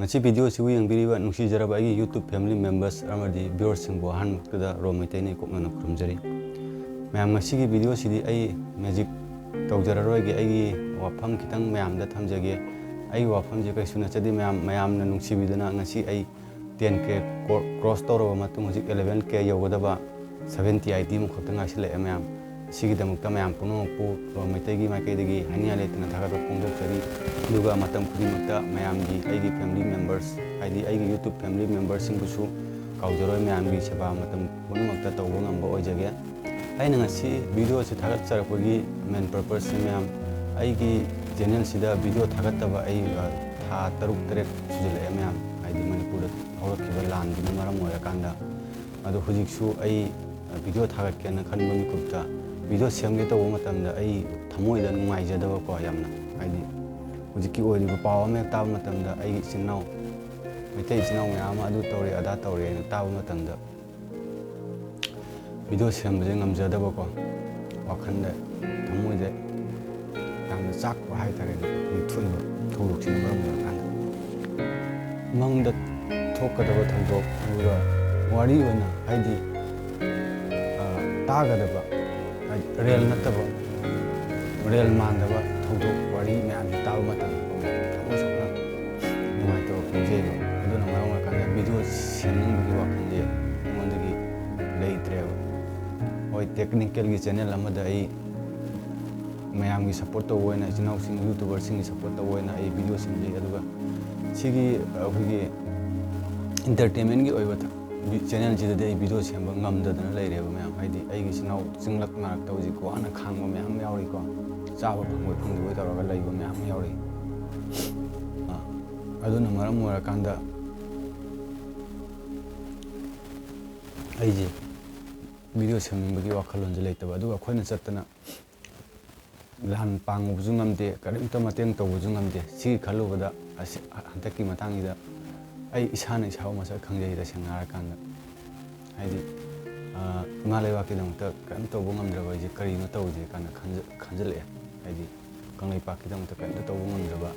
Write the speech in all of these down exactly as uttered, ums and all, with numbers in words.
ꯉꯁꯤ video ꯑꯁꯤꯕꯨ ꯌꯦꯡꯕꯤꯔꯤꯕ ꯅꯨꯡꯁꯤꯖꯔꯕ ꯑꯩꯒꯤ YouTube family members ꯑꯃꯗꯤ viewersꯁꯤꯡꯕꯨ ꯑꯍꯥꯟꯕꯃꯛꯇꯗ ꯔꯣ ꯃꯩꯇꯩꯅ ꯏꯀꯣꯛꯅꯅ ꯈꯨꯔꯨꯝꯖꯔꯤ꯫ ꯃꯌꯥꯝ, ꯉꯁꯤꯒꯤ video ꯑꯁꯤꯗꯤ ꯑꯩ magic ꯇꯧꯖꯔꯔꯣꯏꯒꯦ, ꯑꯩꯒꯤ ꯋꯥꯐꯝ ꯈꯤꯇꯪ ꯃꯌꯥꯝꯗ ꯊꯝꯖꯒꯦ꯫ ꯑꯩꯒꯤ ꯋꯥꯐꯝꯁꯦ ꯀꯩꯁꯨ ꯅꯠꯆꯗꯦ ꯃꯌꯥꯝ, ꯃꯌꯥꯝꯅ ꯅꯨꯡꯁꯤꯕꯤꯗꯨꯅ ꯉꯁꯤ ꯑꯩ ten K cro-, cross ꯇꯧꯔꯕ ꯃꯇꯨꯡ ꯍꯧꯖꯤꯛ eleven K ꯌꯧꯒꯗꯕ seventy ID ꯃꯨꯛ ꯈꯛꯇ ꯉꯥꯏꯁꯤꯜꯂꯛꯑꯦ ꯃꯌꯥꯝ꯫ ꯁꯤꯒꯤꯗꯃꯛꯇ ꯃꯌꯥꯝ ꯄꯨꯝꯅꯃꯛꯄꯨ ꯔꯣ ꯃꯩꯇꯩꯒꯤ ꯃꯥꯏꯀꯩꯗꯒꯤ ꯍꯥꯏꯅꯤꯡꯉꯥꯏ ꯂꯩꯇꯅ ꯊꯥꯒꯠꯄ ꯐꯣꯡꯗꯣꯛꯆꯔꯤ꯫ ꯑꯗꯨꯒ ꯃꯇꯝ ꯈꯨꯗꯤꯡꯃꯛꯇ ꯃꯌꯥꯝꯒꯤ, ꯑꯩꯒꯤ family members, ꯍꯥꯏꯗꯤ ꯑꯩꯒꯤ YouTube family memberꯁꯤꯡꯕꯨꯁꯨ ꯀꯥꯎꯖꯔꯣꯏ, ꯃꯌꯥꯝꯒꯤ ꯁꯦꯕꯥ ꯃꯇꯝ ꯄꯨꯝꯅꯃꯛꯇ ꯇꯧꯕ ꯉꯝꯕ ꯑꯣꯏꯖꯒꯦ꯫ ꯑꯩꯅ ꯉꯁꯤ video ꯑꯁꯤ ꯊꯥꯒꯠꯆꯔꯛꯄꯒꯤ main purposeꯁꯤ ꯃꯌꯥꯝ, ꯑꯩꯒꯤ channelꯁꯤꯗ video ꯊꯥꯒꯠꯇꯕ ꯑꯩ, ꯑ, ꯊꯥ ꯇꯔꯨꯛ ꯇꯔꯦꯠ ꯁꯨꯖꯤꯜꯂꯛꯑꯦ ꯃꯌꯥꯝ, ꯍꯥꯏꯗꯤ ꯃꯅꯤꯄꯨꯔꯗ ꯍꯧꯔꯛꯈꯤꯕ ꯂꯥꯟꯗꯨꯅ ꯃꯔꯝ ꯑꯣꯏꯔꯀꯥꯟꯗ꯫ ꯑꯗꯣ ꯍꯧꯖꯤꯛꯁꯨ ꯑꯩ, ꯑ, video ꯊꯥꯒꯠꯀꯦꯅ ꯈꯟꯕ ꯃꯤꯀꯨꯞꯇ video ꯁꯦꯝꯒꯦ ꯇꯧꯕ ꯃꯇꯝꯗ ꯑꯩ ꯊꯃꯣꯏꯗ ꯅꯨꯡꯉꯥꯏꯖꯗꯕꯀꯣ ꯌꯥꯝꯅ, ꯍꯥꯏꯗꯤ ꯍꯧꯖꯤꯛꯀꯤ ꯑꯣꯏꯔꯤꯕ ꯄꯥꯎ ꯑꯃ ꯍꯦꯛ ꯇꯥꯕ ꯃꯇꯝꯗ ꯑꯩꯒꯤ ꯏꯆꯤꯟ ꯏꯅꯥꯎ, ꯃꯩꯇꯩ ꯏꯆꯤꯟ ꯏꯅꯥꯎ ꯃꯌꯥꯝ ꯑꯃ ꯑꯗꯨ ꯇꯧꯔꯦ ꯑꯗꯥ ꯇꯧꯔꯦꯅ ꯇꯥꯕ ꯃꯇꯝꯗ video ꯁꯦꯝꯕꯁꯦ ꯉꯝꯖꯗꯕꯀꯣ, ꯋꯥꯈꯜꯗ, ꯊꯃꯣꯏꯗ ꯌꯥꯝꯅ ꯆꯥꯛꯄ ꯍꯥꯏꯇꯥꯔꯦꯅꯦ꯫ ꯍꯧꯖꯤꯛ ꯊꯣꯛꯏꯕ ꯊꯧꯗꯣꯛꯁꯤꯅ ꯃꯔꯝ ꯑꯣꯏꯔꯀꯥꯟꯗ ꯃꯪꯗ ꯊꯣꯛꯀꯗꯕ ꯊꯧꯗꯣꯛ, ꯑꯗꯨꯒ ꯋꯥꯔꯤ ꯑꯣꯏꯅ, ꯍꯥꯏꯗꯤ, ꯑ, ꯇꯥꯒꯗꯕ, ꯍꯥꯏꯗꯤ, real ꯅꯠꯇꯕ, real ꯃꯥꯟꯗꯕ ꯊꯧꯗꯣꯛ ꯋꯥꯔꯤ ꯃꯌꯥꯝꯁꯦ ꯇꯥꯕ ꯃꯇꯝꯗ ꯊꯃꯣꯏ ꯁꯣꯛꯅ ꯅꯨꯡꯉꯥꯏꯇꯕ ꯐꯥꯎꯖꯩꯕ꯫ ꯑꯗꯨꯅ ꯃꯔꯝ ꯑꯣꯏꯔꯀꯥꯟꯗ video ꯁꯦꯝꯅꯤꯡꯕꯒꯤ ꯋꯥꯈꯜꯁꯦ ꯑꯩꯉꯣꯟꯗꯒꯤ ꯂꯩꯇ꯭ꯔꯦꯕ꯫ ꯍꯣꯏ, technicalꯒꯤ channel ꯑꯃꯗ ꯑꯩ ꯃꯌꯥꯝꯒꯤ support ꯇꯧꯕ ꯑꯣꯏꯅ, ꯏꯆꯤꯟ ꯏꯅꯥꯎꯁꯤꯡ, YouTuberꯁꯤꯡꯒꯤ support ꯇꯧꯕ ꯑꯣꯏꯅ ꯑꯩ video ꯁꯦꯝꯖꯩ꯫ ꯑꯗꯨꯒ ꯁꯤꯒꯤ ꯑꯩꯈꯣꯏꯒꯤ entertainmentꯒꯤ ꯑꯣꯏꯕ ꯊ-, vi-, channelꯁꯤꯗꯗꯤ ꯑꯩ video ꯁꯦꯝꯕ ꯉꯝꯗꯗꯅ ꯂꯩꯔꯦꯕ ꯃꯌꯥꯝ꯫ ꯍꯥꯏꯗꯤ ꯑꯩꯒꯤ ꯏꯆꯤꯟ ꯏꯅꯥꯎ ꯆꯤꯡꯂꯛ ꯅꯥꯔꯛꯇ ꯍꯧꯖꯤꯛ ꯋꯥꯅ ꯈꯥꯡꯕ ꯃꯌꯥꯝ ꯌꯥꯎꯔꯤꯀꯣ, ꯆꯥꯕ ꯐꯪꯕꯣꯏ ꯐꯪꯗꯕꯣꯏ ꯇꯧꯔꯒ ꯂꯩꯕ ꯃꯌꯥꯝ ꯌꯥꯎꯔꯤ꯫ ꯑ, ꯑꯗꯨꯅ ꯃꯔꯝ ꯑꯣꯏꯔꯀꯥꯟꯗ ꯑꯩꯁꯦ video ꯁꯦꯝꯅꯤꯡꯕꯒꯤ ꯋꯥꯈꯜꯂꯣꯟꯁꯦ ꯂꯩꯇꯕ, ꯑꯗꯨꯒ ꯑꯩꯈꯣꯏꯅ ꯆꯠꯇꯅ ꯂꯥꯟ ꯄꯥꯡꯉꯨꯕꯁꯨ ꯉꯝꯗꯦ, ꯀꯔꯤꯝꯇ ꯃꯇꯦꯡ ꯇꯧꯕꯁꯨ ꯉꯝꯗꯦ꯫ ꯁꯤꯒꯤ ꯈꯜꯂꯨꯕꯗ ꯑꯁꯤ, ꯍꯟꯗꯛꯀꯤ ꯃꯇꯥꯡꯁꯤꯗ ꯑꯩ ꯏꯁꯥꯅ ꯏꯁꯥꯕꯨ ꯃꯁꯛ ꯈꯪꯖꯩ, ꯇꯁꯦꯡꯅ ꯍꯥꯏꯔꯀꯥꯟꯗ꯫ ꯍꯥꯏꯗꯤ, ꯑ, ꯏꯃꯥ ꯂꯩꯕꯥꯛꯀꯤꯗꯃꯛꯇ ꯀꯔꯤꯝ ꯇꯧꯕ ꯉꯝꯗ꯭ꯔꯕ ꯑꯩꯁꯦ ꯀꯔꯤꯅꯣ ꯇꯧꯔꯤꯁꯦ ꯀꯥꯏꯅ ꯈꯟꯖ-, ꯈꯟꯖꯜꯂꯛꯑꯦ꯫ ꯍꯥꯏꯗꯤ, ꯀꯪꯂꯩꯄꯥꯛꯀꯤꯗꯃꯛꯇ ꯀꯔꯤꯝꯇ ꯇꯧꯕ ꯉꯝꯗ꯭ꯔꯕ,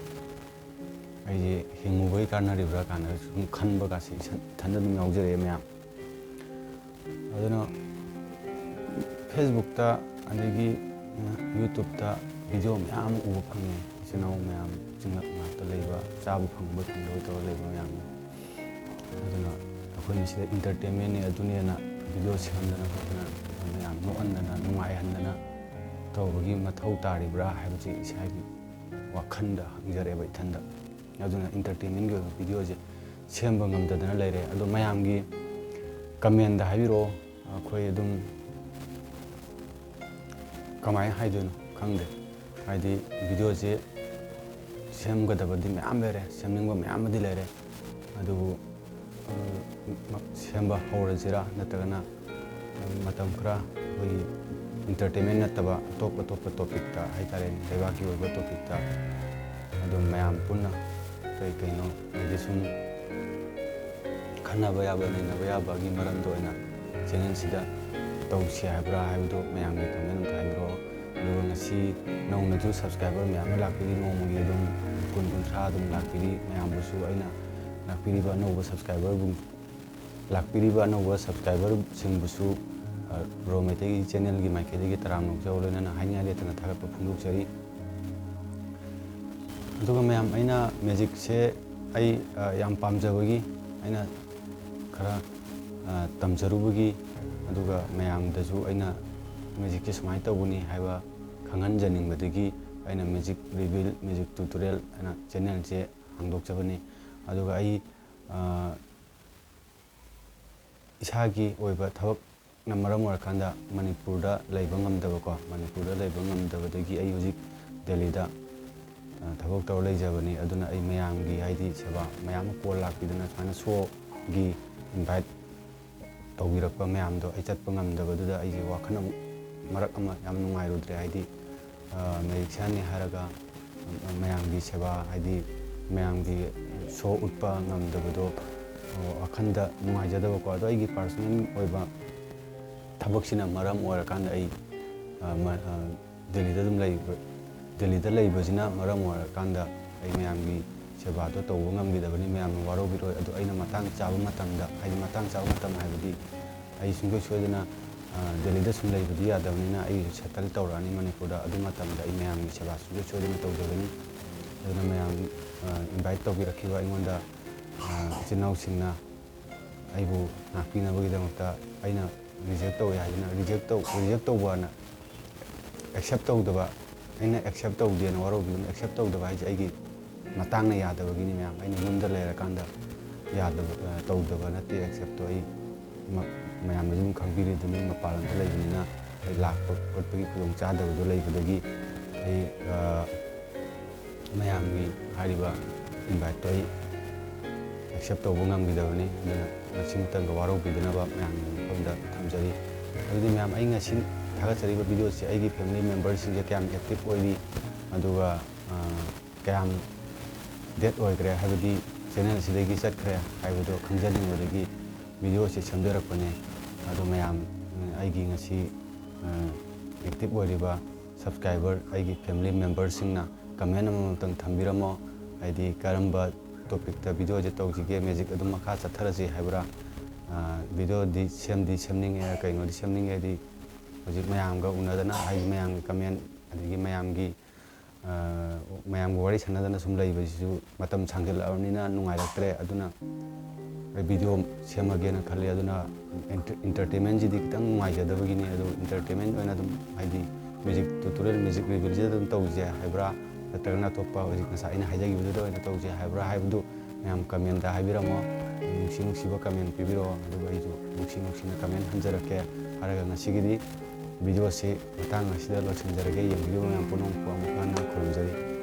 ꯑꯩꯁꯦ ꯍꯤꯡꯉꯨꯕꯒꯤ ꯀꯥꯟꯅꯔꯤꯕ꯭ꯔꯥ ꯀꯥꯏꯅ ꯁꯨꯝ ꯈꯟꯕꯒꯁꯦ ꯏꯁꯟ-, ꯏꯊꯟꯗ ꯑꯗꯨꯝ ꯌꯥꯎꯖꯔꯛꯑꯦ ꯃꯌꯥꯝ꯫ ꯑꯗꯨꯅ Facebookꯇ, ꯑꯗꯒꯤ YouTubeꯇ video ꯃꯌꯥꯝ ꯑꯃ ꯎꯕ ꯐꯪꯉꯦ꯫ ꯏꯆꯤꯟ ꯏꯅꯥꯎ ꯃꯌꯥꯝ ꯆꯤꯡꯂꯛ ꯉꯥꯛꯇ ꯂꯩꯕ, ꯆꯥꯕ ꯐꯪꯕ ꯐꯪꯗꯕ ꯇꯧꯔ ꯂꯩꯕ ꯃꯌꯥꯝ ꯑꯃ꯫ ꯑꯗꯨꯅ ꯑꯩꯈꯣꯏꯅ ꯁꯤꯗ entertainmentꯅꯦ ꯑꯗꯨꯅꯦꯅ video ꯁꯦꯝꯍꯟꯗꯅ ꯈꯣꯠꯇꯅ ꯃꯌꯥꯝ ꯅꯣꯛꯍꯟꯗꯅ ꯅꯨꯡꯉꯥꯏꯍꯟꯗꯅ ꯇꯧꯕꯒꯤ ꯃꯊꯧ ꯇꯥꯔꯤꯕ꯭ꯔꯥ ꯍꯥꯏꯕꯁꯤ ꯏꯁꯥꯒꯤ ꯋꯥꯈꯜꯗ ꯍꯪꯖꯔꯦꯕ ꯏꯊꯟꯗ꯫ ꯑꯗꯨꯅ entertainmentꯀꯤ ꯑꯣꯏꯕ videoꯁꯦ ꯁꯦꯝꯕ ꯉꯝꯗꯗꯅ ꯂꯩꯔꯦ꯫ ꯑꯗꯣ ꯃꯌꯥꯝꯒꯤ commentꯇ ꯍꯥꯏꯕꯤꯔꯛꯑꯣ꯫ ꯑꯩꯈꯣꯏ ꯑꯗꯨꯝ ꯀꯃꯥꯏꯅ ꯍꯥꯏꯗꯣꯏꯅꯣ ꯈꯪꯗꯦ꯫ ꯍꯥꯏꯗꯤ videoꯁꯦ ꯁꯦꯝꯒꯗꯕꯗꯤ ꯃꯌꯥꯝ ꯂꯩꯔꯦ, ꯁꯦꯝꯅꯤꯡꯕ ꯃꯌꯥꯝ ꯑꯃꯗꯤ ꯂꯩꯔꯦ꯫ ꯑꯗꯨꯕꯨ, ꯑ, ꯃ-, ꯁꯦꯝꯕ ꯍꯧꯔꯁꯤꯔꯥ, ꯅꯠꯇ꯭ꯔꯒꯅ ꯃꯇꯝ ꯈꯔ ꯑꯩꯈꯣꯏꯒꯤ entertainment ꯅꯠꯇꯕ ꯑꯇꯣꯞ ꯑꯇꯣꯞꯄ topicꯇ ꯍꯥꯏꯇꯥꯔꯦꯅꯦ, ꯂꯩꯕꯥꯛꯀꯤ ꯑꯣꯏꯕ topicꯇ ꯑꯗꯨꯝ ꯃꯌꯥꯝ ꯄꯨꯟꯅ ꯀꯩ ꯀꯩꯅꯣ, ꯍꯥꯏꯗꯤ ꯁꯨꯝ ꯈꯟꯅꯕ ꯌꯥꯕ, ꯅꯩꯅꯕ ꯌꯥꯕꯒꯤ ꯃꯔꯝꯗ ꯑꯣꯏꯅ channelꯁꯤꯗ ꯇꯧꯁꯤ ꯍꯥꯏꯕ꯭ꯔꯥ ꯍꯥꯏꯕꯗꯨ ꯃꯌꯥꯝꯒꯤ comment ꯑꯝꯇ ꯍꯥꯏꯕꯤꯔꯛꯑꯣ꯫ ꯑꯗꯨꯒ ꯉꯁꯤ ꯅꯧꯅꯁꯨ subscriber ꯃꯌꯥꯝ ꯑꯃ ꯂꯥꯛꯄꯤꯔꯤ, ꯅꯣꯡꯃꯒꯤ ꯑꯗꯨꯝ ꯀꯨꯟ, ꯀꯨꯟꯊ꯭ꯔꯥ ꯑꯗꯨꯝ ꯂꯥꯛꯄꯤꯔꯤ꯫ ꯃꯌꯥꯝꯕꯨꯁꯨ ꯑꯩꯅ ꯂꯥꯛꯄꯤꯔꯤꯕ ꯑꯅꯧꯕ subscriberꯕꯨ ꯂꯥꯛꯄꯤꯔꯤꯕ ꯑꯅꯧꯕ subscriberꯁꯤꯡꯕꯨꯁꯨ, ꯑ, ꯔꯣ ꯃꯩꯇꯩꯒꯤ channelꯒꯤ ꯃꯥꯏꯀꯩꯗꯒꯤ ꯇꯔꯥꯝꯅ ꯑꯣꯛꯆꯕ ꯂꯣꯏꯅꯅ ꯍꯥꯏꯅꯤꯡꯉꯥꯏ ꯂꯩꯇꯅ ꯊꯥꯒꯠꯄ ꯐꯣꯡꯗꯣꯛꯆꯔꯤ꯫ ꯑꯗꯨꯒ ꯃꯌꯥꯝ, ꯑꯩꯅ magicꯁꯦ ꯑꯩ, ꯑ, ꯌꯥꯝ ꯄꯥꯝꯖꯕꯒꯤ, ꯑꯩꯅ ꯈꯔ, ꯑ, ꯇꯝꯖꯔꯨꯕꯒꯤ, ꯑꯗꯨꯒ ꯃꯌꯥꯝꯗꯁꯨ ꯑꯩꯅ magicꯁꯦ ꯁꯨꯃꯥꯏꯅ ꯇꯧꯕꯅꯤ ꯍꯥꯏꯕ ꯈꯪꯍꯟꯖꯅꯤꯡꯕꯗꯒꯤ ꯑꯩꯅ magic reveal, magic tutorial ꯍꯥꯏꯅ channelꯁꯦ ꯍꯥꯡꯗꯣꯛꯆꯕꯅꯤ꯫ ꯑꯗꯨꯒ ꯑꯩ, ꯑ, ꯏꯁꯥꯒꯤ ꯑꯣꯏꯕ ꯊꯕꯛꯅ ꯃꯔꯝ ꯑꯣꯏꯔꯀꯥꯟꯗ ꯃꯅꯤꯄꯨꯔꯗ ꯂꯩꯕ ꯉꯝꯗꯕꯀꯣ, ꯃꯅꯤꯄꯨꯔꯗ ꯂꯩꯕ ꯉꯝꯗꯕꯗꯒꯤ ꯑꯩ ꯍꯧꯖꯤꯛ ꯗꯦꯜꯂꯤꯗ, ꯑ, ꯊꯕꯛ ꯇꯧꯔ ꯂꯩꯖꯕꯅꯤ꯫ ꯑꯗꯨꯅ ꯑꯩ ꯃꯌꯥꯝꯒꯤ, ꯍꯥꯏꯗꯤ, ꯁꯦꯕꯥ ꯃꯌꯥꯝ ꯑꯃ call ꯂꯥꯛꯄꯤꯗꯅ ꯁꯨꯃꯥꯏꯅ showꯒꯤ invite ꯇꯧꯕꯤꯔꯛꯄ ꯃꯌꯥꯝꯗꯣ ꯑꯩ ꯆꯠꯄ ꯉꯝꯗꯕꯗꯨꯗ ꯑꯩꯁꯦ ꯋꯥꯈꯜ ꯑꯃꯨꯛ ꯃꯔꯛ ꯑꯃ ꯌꯥꯝ ꯅꯨꯡꯉꯥꯏꯔꯨꯗ꯭ꯔꯦ꯫ ꯍꯥꯏꯗꯤ, ꯑ, magicianꯅꯤ ꯍꯥꯏꯔꯒ ꯃꯌꯥꯝꯒꯤ ꯁꯦꯕꯥ, ꯍꯥꯏꯗꯤ ꯃꯌꯥꯝꯒꯤ show ꯎꯠꯄ ꯉꯝꯗꯕꯗꯣ, ꯑ, ꯋꯥꯈꯜꯗ ꯅꯨꯡꯉꯥꯏꯖꯗꯕꯀꯣ꯫ ꯑꯗꯣ ꯑꯩꯒꯤ personal ꯑꯣꯏꯕ ꯊꯕꯛꯁꯤꯅ ꯃꯔꯝ ꯑꯣꯏꯔꯀꯥꯟꯗ ꯑꯩ, ꯑ, ꯃ-, ꯑ, ꯗꯦꯜꯂꯤꯗ ꯑꯗꯨꯝ ꯂꯩꯕ, ꯗꯦꯜꯂꯤꯗ ꯂꯩꯕꯁꯤꯅ ꯃꯔꯝ ꯑꯣꯏꯔꯀꯥꯟꯗ ꯑꯩ ꯃꯌꯥꯝꯒꯤ ꯁꯦꯕꯥꯗꯣ ꯇꯧꯕ ꯉꯝꯈꯤꯗꯕꯅꯤ꯫ ꯃꯌꯥꯝꯅ ꯋꯥꯔꯧꯕꯤꯔꯣꯏ꯫ ꯑꯗꯣ ꯑꯩꯅ ꯃꯇꯥꯡ ꯆꯥꯕ ꯃꯇꯝꯗ, ꯍꯥꯏꯗꯤ ꯃꯇꯥꯡ ꯆꯥꯕ ꯃꯇꯝ ꯍꯥꯏꯕꯗꯤ ꯑꯩ ꯁꯨꯡꯁꯣꯏ ꯁꯣꯏꯗꯅ, ꯑ, ꯗꯦꯜꯂꯤꯗ ꯁꯨꯝ ꯂꯩꯕꯗꯤ ꯌꯥꯗꯕꯅꯤꯅ ꯑꯩꯁꯨ ꯁꯦꯇꯜ ꯇꯧꯔꯛꯑꯅꯤ ꯃꯅꯤꯄꯨꯔꯗ꯫ ꯑꯗꯨ ꯃꯇꯝꯗ ꯑꯩ ꯃꯌꯥꯝꯒꯤ ꯁꯦꯕꯥ ꯁꯨꯡꯁꯣꯏ ꯁꯣꯏꯗꯅ ꯇꯧꯖꯒꯅꯤ꯫ ꯑꯗꯨꯅ ꯃꯌꯥꯝ, ꯑ, ꯏꯟꯚꯥꯏꯠ ꯇꯧꯕꯤꯔꯛꯈꯤꯕ ꯑꯩꯉꯣꯟꯗ, ꯑ, ꯏꯆꯤꯟ ꯏꯅꯥꯎꯁꯤꯡꯅ ꯑꯩꯕꯨ ꯉꯥꯛꯄꯤꯅꯕꯒꯤꯗꯃꯛꯇ ꯑꯩꯅ ꯔꯤꯖꯦꯛ ꯇꯧꯋꯦ ꯍꯥꯏꯗꯅ, ꯔꯤꯖꯦꯛ ꯇꯧ-, ꯔꯤꯖꯦꯛ ꯇꯧꯕꯅ ꯑꯦꯛꯁꯦꯞ ꯇꯧꯗꯕ, ꯑꯩꯅ ꯑꯦꯛꯁꯦꯞ ꯇꯧꯗꯦꯅ ꯋꯥꯔꯧꯕꯤꯒꯅꯨ꯫ ꯑꯦꯛꯁꯦꯞ ꯇꯧꯗꯕ ꯍꯥꯏꯁꯦ ꯑꯩꯒꯤ ꯃꯇꯥꯡꯅ ꯌꯥꯗꯕꯒꯤꯅꯤ ꯃꯌꯥꯝ꯫ ꯑꯩꯅ ꯌꯨꯝꯗ ꯂꯩꯔꯀꯥꯟꯗ ꯌꯥꯗꯕ, ꯑ, ꯇꯧꯗꯕ ꯅꯠꯇꯦ ꯑꯦꯛꯁꯦꯞꯇꯣ꯫ ꯑꯩ ꯃ-, ꯃꯌꯥꯝꯅꯁꯨ ꯑꯗꯨꯝ ꯈꯪꯕꯤꯔꯤꯗꯨꯅꯤ, ꯃꯄꯥꯟ ꯂꯝꯗ ꯂꯩꯕꯅꯤꯅ ꯑꯩ ꯂꯥꯛꯄ ꯈꯣꯠꯄꯒꯤ ꯈꯨꯗꯣꯡꯆꯥꯗꯕꯗꯣ ꯂꯩꯕꯗꯒꯤ ꯑꯩ, ꯑ, ꯃꯌꯥꯝꯒꯤ ꯍꯥꯏꯔꯤꯕ ꯏꯟꯚꯥꯏꯠꯇꯣ ꯑꯩ ꯑꯦꯛꯁꯦꯞ ꯇꯧꯕ ꯉꯝꯈꯤꯗꯕꯅꯤ꯫ ꯑꯗꯨꯅ ꯉꯁꯤꯃꯇꯪꯒ ꯋꯥꯔꯧꯕꯤꯗꯅꯕ ꯃꯌꯥꯝꯒꯤ ꯃꯐꯝꯗ ꯊꯝꯖꯔꯤ꯫ ꯑꯗꯨꯗꯤ ꯃꯌꯥꯝ, ꯑꯩ ꯉꯁꯤ ꯊꯥꯒꯠꯆꯔꯤꯕ ꯚꯤꯗꯤꯑꯣꯁꯤ ꯑꯩꯒꯤ ꯐꯦꯃꯤꯂꯤ ꯃꯦꯝꯕꯔꯁꯤꯡꯁꯦ ꯀꯌꯥꯝ ꯑꯦꯛꯇꯤꯚ ꯑꯣꯏꯔꯤ, ꯑꯗꯨꯒ, ꯑ, ꯀꯌꯥꯝ ꯗꯦꯠ ꯑꯣꯏꯈ꯭ꯔꯦ, ꯍꯥꯏꯕꯗꯤ ꯆꯦꯅꯦꯜꯁꯤꯗꯒꯤ ꯆꯠꯈ꯭ꯔꯦ ꯍꯥꯏꯕꯗꯣ ꯈꯪꯖꯅꯤꯡꯕꯗꯒꯤ ꯚꯤꯗꯤꯑꯣꯁꯤ ꯁꯦꯝꯖꯔꯛꯄꯅꯦ꯫ ꯑꯗꯣ ꯃꯌꯥꯝ, ꯑ, ꯑꯩꯒꯤ ꯉꯁꯤ, ꯑ, ꯑꯦꯛꯇꯤꯚ ꯑꯣꯏꯔꯤꯕ ꯁꯕꯁꯀ꯭ꯔꯥꯏꯕꯔ, ꯑꯩꯒꯤ ꯐꯦꯃꯤꯂꯤ ꯃꯦꯝꯕꯔꯁꯤꯡꯅ ꯀꯃꯦꯟ ꯑꯃꯃꯝꯇꯪ ꯊꯝꯕꯤꯔꯝꯃꯣ꯫ ꯍꯥꯏꯗꯤ ꯀꯔꯝꯕ ꯇꯣꯄꯤꯛꯇ ꯚꯤꯗꯤꯑꯣꯁꯦ ꯇꯧꯁꯤꯒꯦ, ꯃꯦꯖꯤꯛ ꯑꯗꯨꯝ ꯃꯈꯥ ꯆꯠꯊꯔꯁꯤ ꯍꯥꯏꯕ꯭ꯔꯥ? ꯑ, ꯚꯤꯗꯤꯑꯣꯗꯤ ꯁꯦꯝꯗꯤ ꯁꯦꯝꯅꯤꯡꯉꯦ, ꯀꯩꯅꯣꯗꯤ ꯁꯦꯝꯅꯤꯡꯉꯦ, ꯍꯥꯏꯗꯤ ꯍꯧꯖꯤꯛ ꯃꯌꯥꯝꯒ ꯎꯅꯗꯅ, ꯍꯥꯏꯗꯤ ꯃꯌꯥꯝꯒꯤ ꯀꯃꯦꯟ, ꯑꯗꯒꯤ ꯃꯌꯥꯝꯒꯤ, ꯑ, ꯃꯌꯥꯝꯒ ꯋꯥꯔꯤ ꯁꯥꯟꯅꯗꯅ ꯁꯨꯝ ꯂꯩꯕꯁꯤꯁꯨ ꯃꯇꯝ ꯁꯥꯡꯖꯜꯂꯛꯑꯕꯅꯤꯅ ꯅꯨꯡꯉꯥꯏꯔꯛꯇ꯭ꯔꯦ꯫ ꯑꯗꯨꯅ ꯑꯩ ꯚꯤꯗꯤꯑꯣ ꯁꯦꯝꯃꯒꯦꯅ ꯈꯜꯂꯤ꯫ ꯑꯗꯨꯅ ꯑꯦꯟꯇꯔ-, ꯏꯟꯇꯔꯇꯦꯟꯃꯦꯟꯁꯤꯗꯤ ꯈꯤꯇꯪ ꯅꯨꯡꯉꯥꯏꯖꯗꯕꯒꯤꯅꯤ꯫ ꯑꯗꯨ ꯏꯟꯇꯔꯇꯦꯟꯃꯦꯟ ꯑꯣꯏꯅ ꯑꯗꯨꯝ, ꯍꯥꯏꯗꯤ ꯃ꯭ꯌꯨꯖꯤꯛ ꯇ꯭ꯌꯨꯇꯣꯔꯤꯌꯦꯜ, ꯃ꯭ꯌꯨꯖꯤꯛ ꯔꯤꯚꯤꯜꯁꯤꯗ ꯑꯗꯨꯝ ꯇꯧꯁꯦ ꯍꯥꯏꯕ꯭ꯔꯥ, ꯅꯠꯇ꯭ꯔꯒꯅ ꯑꯇꯣꯞꯄ ꯍꯧꯖꯤꯛ ꯉꯁꯥꯏ ꯑꯩꯅ ꯍꯥꯏꯖꯈꯤꯕꯗꯨꯗ ꯑꯣꯏꯅ ꯇꯧꯁꯦ ꯍꯥꯏꯕ꯭ꯔꯥ ꯍꯥꯏꯕꯗꯨ ꯃꯌꯥꯝ ꯀꯃꯦꯟꯗ ꯍꯥꯏꯕꯤꯔꯝꯃꯣ꯫ ꯅꯨꯡꯁꯤ ꯅꯨꯡꯁꯤꯕ ꯀꯃꯦꯟ ꯄꯤꯕꯤꯔꯛꯑꯣ, ꯑꯗꯨꯒ ꯑꯩꯁꯨ ꯅꯨꯡꯁꯤ ꯅꯨꯡꯁꯤꯅ ꯀꯃꯦꯟ ꯍꯟꯖꯔꯛꯀꯦ꯫ ꯍꯥꯏꯔꯒ ꯉꯁꯤꯒꯤꯗꯤ ꯚꯤꯗꯤꯑꯣꯁꯤ ꯃꯇꯥꯡ ꯑꯁꯤꯗ ꯂꯣꯏꯁꯤꯟꯖꯔꯒꯦ꯫ ꯌꯦꯡꯕꯤꯔꯤꯕ ꯃꯌꯥꯝ ꯄꯨꯝꯅꯃꯛꯄꯨ ꯑꯃꯨꯛ ꯍꯟꯅ ꯈꯨꯔꯨꯝꯖꯔꯤ꯫